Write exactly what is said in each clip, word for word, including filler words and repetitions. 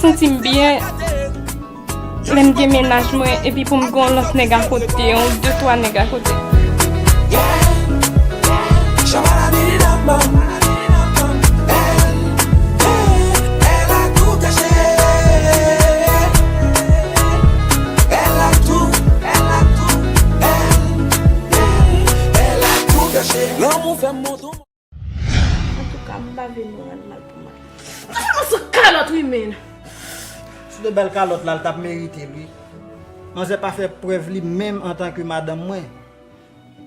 Santi m byen lè m gen mennaj mwen epi pou m gen yon lòt nèg akote, yon de twa nèg akote. Antouka, m pa vle nou rann mal pou mal. Sa fè nan san kalòt, wi, men. Si w te ba l kalòt la, l t ap merite l, wi. Manzè pa fè prèv li menm antanke madanm mwen.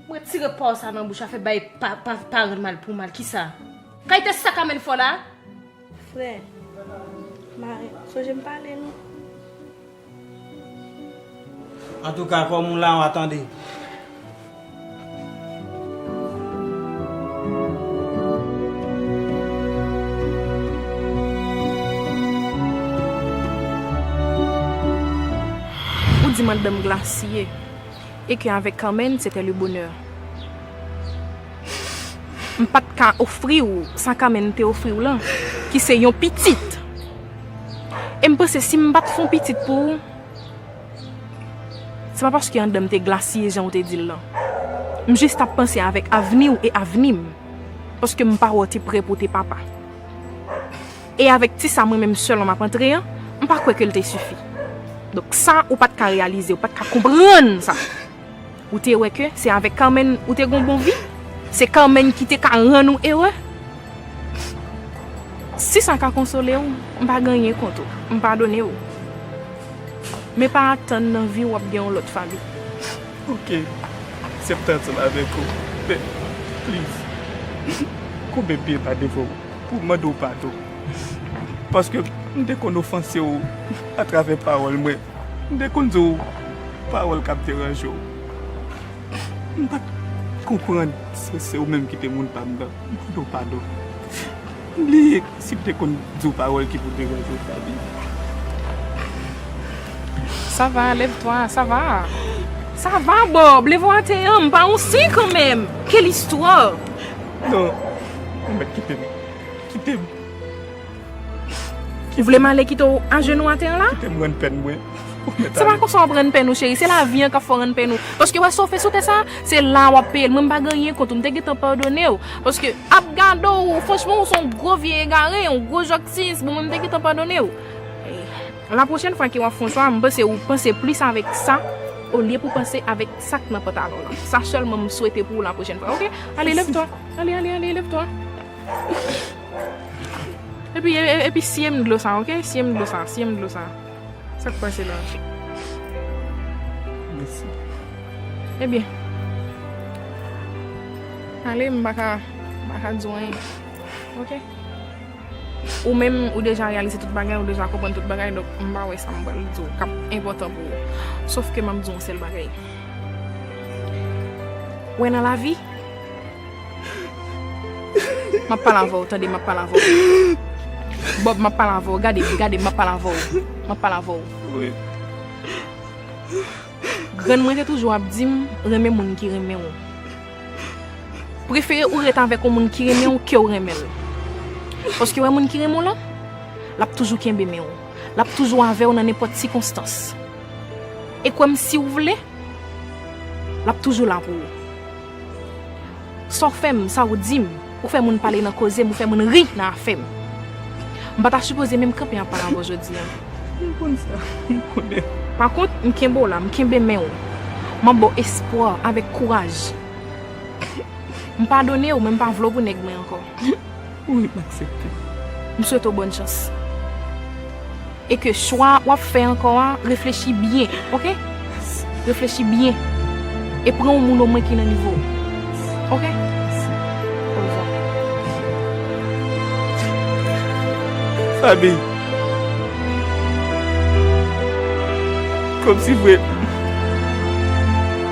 Mwen retire pa w sa nan bouch, afè bay pa, pa, pa rann mal pou mal. Kisa? Kalite sa k ap mennen fò la? Frè, mare, sonje m pale nou. Antouka, kòm ou la, w a tande. Ou di madanm Glacier, et que avec Carmen, c'était le bonheur. M pa t ka ofri w sa Carmen te ofri w lan, ki se yon pitit. E m panse si m pa t fè yon pitit pou ou, se pa paske anndan m te glasiye jan w te di l lan. M jis t ap panse avèk avni w e avni m, paske m pa wè w te prè pou w te papa. E avèk ti sa mwen menm sèlman m ap antre an, m pa kwè ke l te sifi. Donk sa ou pa t ka reyalize, ou pa t ka konprann sa. Ou te wè ke se avèk Carmen ou te gon bon vi? Se Carmen ki te ka rann ou ere? Si sa ka konsole w, m pa gen anyen kont ou. M padone w. Men pa atann nan vi w w ap gen yon lòt Faby. Ok, se m t ansanm avèk ou. Men, please, koube pye m pa devan w pou m mande w padon. Paske m te konn ofanse w atravè pawòl mwen. M te konn di w pawòl k ap deranje w. M pa t konprann si se ou menm ki te moun pa m nan. M mande w padon. M bliye si m te konn di w pawòl ki pou deranje w, Faby. Ça va, lève-toi, ça va. Ça va, Bob, leve w atè an, m pa yon sen kanmenm. Quelle histoire! Non, ou mèt kite m. Kite m. Ou vle m ale kite w ajenou atè an la? Kite m rann pèn mwen. Ou mèt ale. Se pa konsa w ap rann pèn ou, cheri. Se lavi an k ap fè w rann pèn ou. Paske w wè sa w fè sou tè sa, se la w ap peye l. Mwen, m pa gen anyen kont ou. M te gentan padone w. Paske ap gade w, franchman, ou se yon gwo vye egare, yon gwo jòktis. Bon, mwen, m te gentan padone w. La pwochèn fwa ke w ap fè yon chwa, m panse ou panse plis avèk sa, olye pou panse avèk sa k nan pantalon w lan. Sa sèlman m swete pou ou la pwochèn fwa, ok? Ale, lève-toi. Ale, ale, ale, lève-toi. Epi, e- e- epi siye m dlo sa, ok? Siye m dlo sa, siye m dlo sa. Sa k pase la? Mèsi. Ebyen. Ale, m pa ka, m pa ka di w anyen. Ok? Ou menm, ou deja reyalize tout bagay, ou deja konprann tout bagay, donk m pa wè sa m pral di w k ap enpòtan pou ou. Sòf ke m ap di w yon sèl bagay. Ou wè nan lavi, M ap pale avè w, tande, m ap pale avè w. Bob, m ap pale avè w, gade, gade, m ap pale avè w. M ap pale avè w. Wi. Grann mwen te toujou ap di m, renmen moun ki renmen w. Prefere ou ret avèk yon moun ki renmen w ke w renmen l. Paske wè moun ki renmen w lan, l ap toujou kenbe men w. L ap toujou avè w nan nenpòt sikonstans. E kwè m, si w vle, l ap toujou la pou ou. Sa w fè m, sa w di m, ou fè moun pale nan koze m, ou fè moun ri nan afè m. M pa ta sipoze menm kanpe ap pale avè w jodi a. M konn sa, m konnen. Pa kont, m kenbe w la, m kenbe men w. M ap ba w espwa avèk kouraj. M padone w, men m pa vle w pou nèg mwen ankò. Wi, m aksepte. M swete w bòn chans. E ke chwa w ap fè ankò a, reflechi byen, ok? Reflechi byen. E pran yon moun omwen ki nan nivo w. Ok? Orevwa. Faby. Kòmsi vre,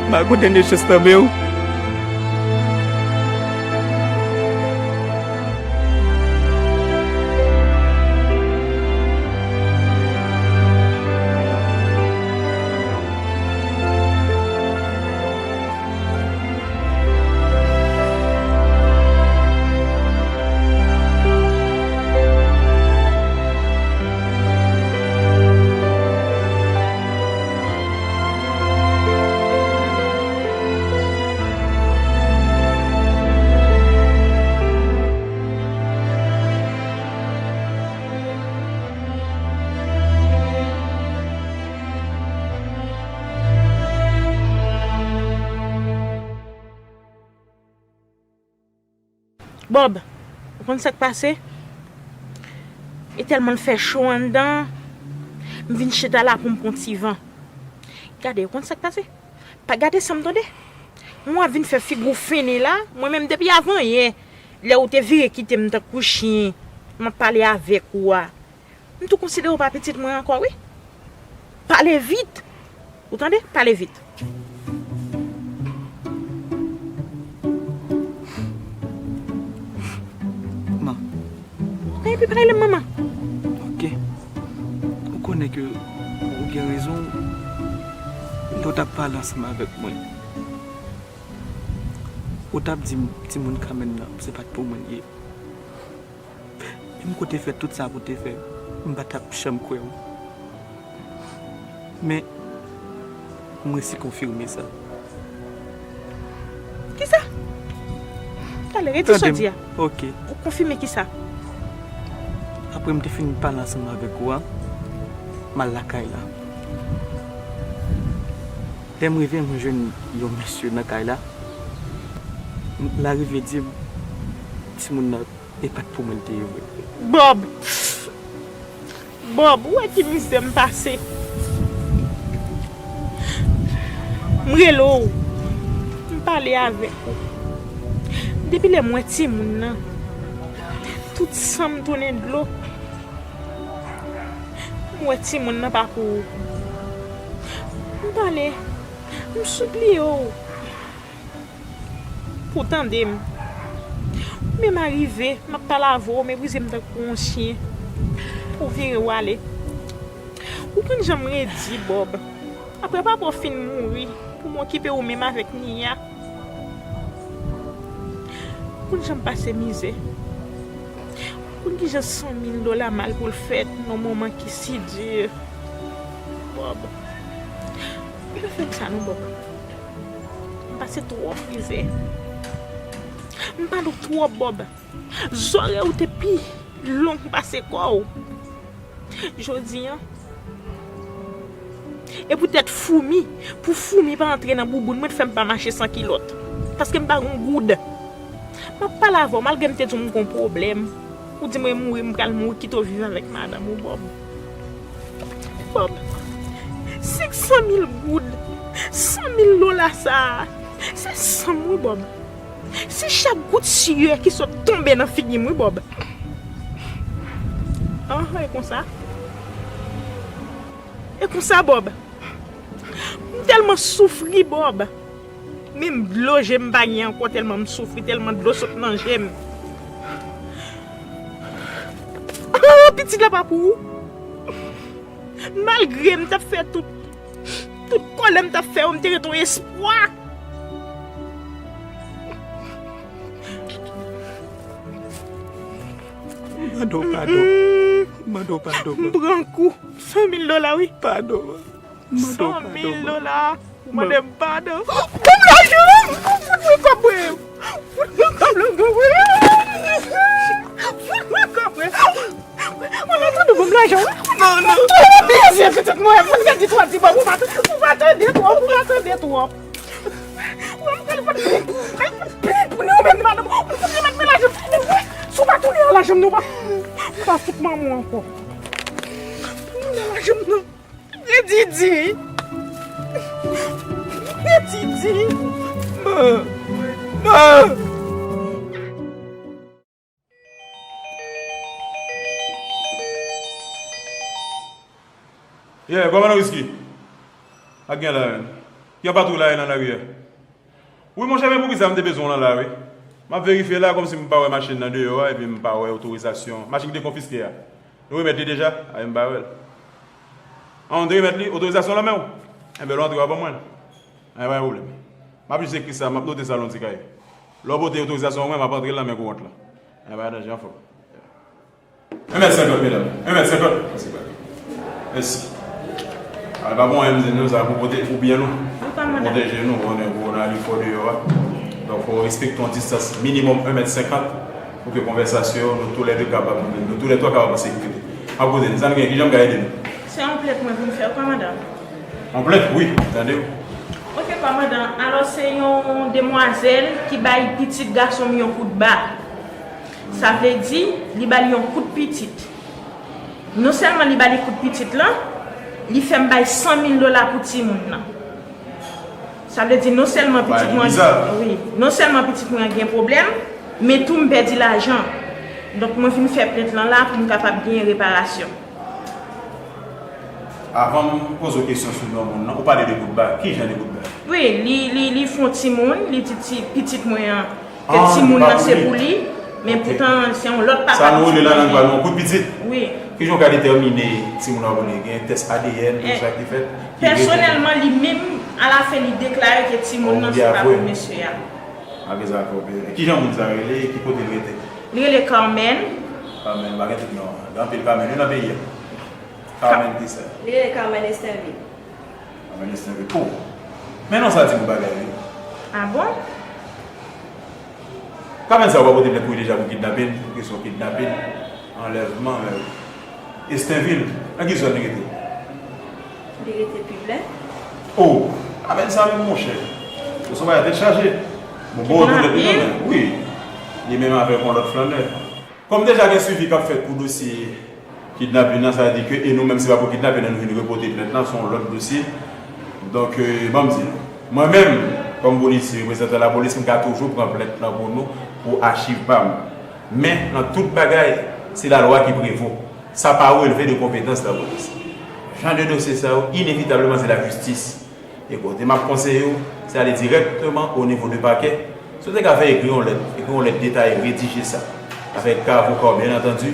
m a gon dènye chans nan men w. Bob, ou konn sa k pase? E tèlman l fè cho anndan, m vin chita la pou m pran ti van. Gade, ou konn sa k pase? Pa gade sa m tande. Mwen ap vin fè figi w fennen la, mwen menm depi avanyè, lè ou te vire kite m tankou chen, m ap pale avèk ou a. M tou konsidere w pa pitit mwen ankò, wi. Pale vit! Ou tande? Pale vit. Man. Epi pa rele m manman. Ok. Ou konnen ke ou gen rezon lè w t ap pale ansanm avèk mwen. Ou t ap di m timoun Kamèn nan, se pa t pou mwen l ye. Menm ke w te fè tout sa pou w te fè, m pa t ap janm kwè w. Men, m resi konfime sa. Kisa? Talè, redi sa w di a. Ok. Ou konfime kisa? Apre m te fin pale ansanm avèk ou a, m al lakay la. Lè m rive, mwen jwenn yon mesye nan kay la. L arive di m, timoun nan, e pa t pou mwen l te ye vre. Bob! Bob, ou wè ki mizè m pase? M rele w, m pale avèk ou. Depi lè m wè timoun nan, tout san m tounen dlo. M wè timoun nan pa pou ou. M pale, m sipliye w pou w tande m. Ou menm arive, m ap pale avè w, meprize m tankou yon chen. Ou vire w ale. Ou konn jan m redi, Bob. Apre papa w fin mouri, pou m okipe ou menm avèk Nia. Ou konn jan m pase mizè. Ou konn kijan san mil dola mal pou l fèt nan moman ki si di. Bob. Ou pa fè m sa non, Bob. M pase twòp mizè. M pale w twòp, Bob. Zòrèy ou te pi long pase kò w. Jodi a, e poutèt foumi, pou foumi pa antre nan bouboun mwen, fè m pa mache san kilòt. Paske m pa gon goud. M ap pale avè w, malgre m te di w m gon pwoblèm. Ou di mwen mouri, m pral mouri, kite w viv avèk madanm ou, Bob. Bob, senk san mil goud, san mil dola sa a, se san m wi, Bob. Se chak gout siyè ki sot tonbe nan figi m wi, Bob. Anhan, e konsa. E konsa, Bob. M tèlman soufri, Bob. Menm dlo je m pa gen ankò tèlman m soufri, tèlman dlo sot nan je m. Ah, pitit la pa pou ou. Malgre m t ap fè tout, tout kòlè m t ap fè yo, m te ret yon espwa. M mande w padon. M mande w padon. M pran kou. San mil dola, wi. Padon. M mande w padon. San mil dola. Ou mande m padon. Ban m lajan m! Fout mwen kòb mwen! Fout mwen kòb la, mwen! Fout mwen kòb mwen! Ou la tande ban m lajan m! Non, non! Ou bezwen pitit mwen! Fout mwen di twòp, di Bob, ou pa, ou pa tande twòp, ou pa tande twòp! Ou pa tande twòp! Ou pa tande twòp! Ou pa tande twòp! Si w pa tounen an lajan m, non, ou pa, ou pa fout manman w ankò! Tounen an lajan m, non! Redidi! Redidi! Ma! Ma! Yeah, kòmandan Whisky. Ak gen la menm. Ki ap patwouy la nan lari a? Wi, monchè, men poukisa m te bezwen w nan la, wi. M ap verifye la, kòmsi m pa wè machin nan deyò a, epi m pa wè otorizasyon. Machin ki te konfiske a. Nou remèt li deja? A, m pa wè l. An, w te remèt li? Otorizasyon lan men w? Enben, lè w antre, w a ban mwen l. Enben, pa gen pwoblèm. M ap jis ekri sa, m ap note sa nan yon ti kaye. Lè w pote otorizasyon an mwen, m ap antre l nan men kouwont lan. Enben, pa danje, anfòm. Yon mèt senkant, medam. Yon mèt senkant. Mèsi. A, pa bon, M Z nou, sa pou pote pou byen nou. Wi, kòmandan. Pwoteje nou, konnen kowona li fò deyò a. Donk, fò w respekte yon distans minimòm yon mèt senkant pou ke konvèsasyon nou toulède kapab, nou toulètwa kapab an sekirite. M ap koute n, sa n gen, kijan m ka ede n? Se yon plent mwen vin fè, kòmandan. Yon plent? Wi, tande w. Ok, kòmandan. Alò, se yon demwazèl ki bay pitit gason m yon kout ba. Sa vle di, li ba li yon kout pitit. Non sèlman li ba li kout pitit lan, li fè m bay san mil dola pou timoun nan. Sa vle di non sèlman pitit mwen, wi, non sèlman pitit mwen gen pwoblèm, men tou m pèdi lajan. Donk mwen vin fè plent lan la pou m kapab genyen reparasyon. Avan m poze w kesyon sou non moun nan, ou pale de Boutba. Ki jan de Boutba? Wi, li, li, li fè yon timoun, li di ti, pitit mwen an, ke timoun nan se pou li, men poutan se yon lòt papa pitit mwen. Sa nou rele nan lang pa nou yon kout pitit. Wi. Ki jan w ka detèmine timoun nan pou li? Gen tès A D N, tout sa ki fèt? Pèsonèlman, li menm, alafen, li deklare ke timoun nan se pa pou mesye a. Apre sa, fò w peye. Ki jan moun sa rele? Ki kote l rete? Li rele Carmen. Carmen, m pa gen tout non an. Gen anpil Carmen wi nan peyi a. Carmen kisa? Li rele Carmen Estenvil. Carmen Estenvil. Oh! Men non sa di m yon bagay wi. Ah bon? Carmen sa ou pa pote plent pou li deja pou kidnapin, pou kesyon kidnapin, anlèvman, Estenvil, nan ki zòn li rete? Li rete Piblen. Oh! Carmen sa menm monchè. Ou se yon bagay tèt chaje. Bon, bon, tout lòt li nan men. Wi. Li menm avèk yon lòt flannè. Kòm deja gen swivi k ap fèt pou dosye kidnapin nan, sa vle di ke, e nou menm se pa pou kidnapin nan nou vin repote plent lan, se yon lòt dosye. Donk, ban m di nou, mwen menm, kòm polisye, reprezantan lapolis, m ka toujou pran plent lan pou nou, pou achiv pa m. Men, nan tout bagay, se lalwa ki prevo. Sa pa relve de konpetans lapolis. Jan de dosye sa yo, inevitableman, se lajistis. E kote m ap konseye w, se ale dirèkteman o nivo de pakè. Si w te ka fè ekri yon lèt, ekri yon lèt detaye, redije sa avèk avoka w, byen antandi,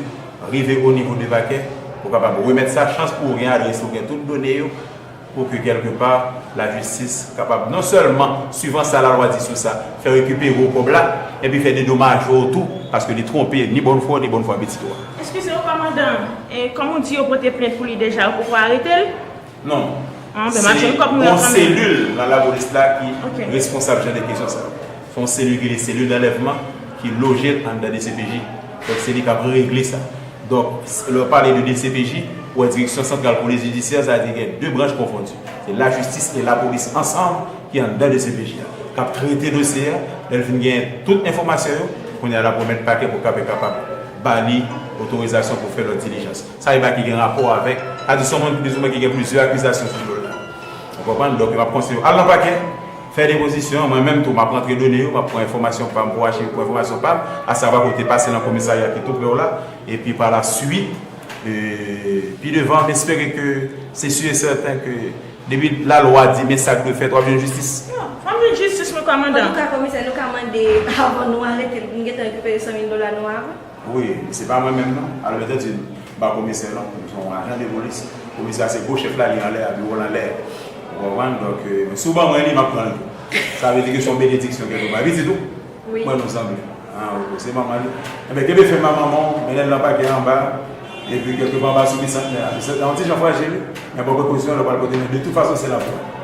rive o nivo de pakè, pou w kapab remèt sa, chans pou w gen adrès ou, gen tout done yo, pou ke kèlke pa lajistis kapab non sèlman, swivan sa lalwa di sou sa, fè rekipere w kòb la, epi fè dedomaje w tou, paske li twonpe ni bòn fwa w, ni bòn fwa pitit ou a. Eskize w, kòmandan, kòm ou di yo pote plent pou li deja, yo poko arete l? Non. Se yon selil nan lapolis la ki responsab jan de kesyon sa yo. Se yon selil ki rele selil d'anlèvman ki loje l anndan D C P J. Donk, se li k ap regle sa. Donk, lè w pale de D C P J, ou wè Direksyon Santral Polis Jidisyè, sa vle di gen de branch konfondi. Se lajistis e lapolis ansanm ki anndan D C P J a, k ap trete dosye a. Lè l fin gen tout enfòmasyon yo, kounye a l ap remèt pakè pou pakè kapab ba li otorizasyon pou fè lòt dilijans. Sa e bagay ki gen rapò avèk, sa di se yon moun plizoumwen ki gen plizyè akizasyon sou do l la. Ou konprann? Donk, m ap konseye w al nan pakè, fè depozisyon an, mwen menm tou, m ap rantre done yo, m ap pran enfòmasyon pa m pou achiv, pou enfòmasyon pa m, asavwa ke w te pase nan komisarya ki tou pre w la, epi pa la swit, pi devan, m espere ke se si e sèten ke depi lalwa di men sa k dwe fèt, w ap jwenn jistis. Non, fò m jwenn jistis mwen, kòmandan. Antouka, komisè, nou ka mande avan nou arete l, pou n gentan rekipere san mil dola nou avan? Wi, se pa mwen menm non. Alò, mete di m ba komisè non, m se yon ajan de polis. Komisè a se gwo chèf la, li anlè a, biwo l anlè. Ou konprann? Donk, si w ban mwen li, m ap pran l tou. Sa vle di ke se yon benediksyon kèlke pa. Pitit ou? Wi. Mwen nou sanble. Ah, ok, se manman li. Enben, kenbe fèm a manman w, mennen l nan pakè anba. Epi kèlke pa anba sou bisantnè a. Bisantnè a yon ti jan frajil, wi. Men pran prekosyon lè w pral pote l, men de tout fason se la pou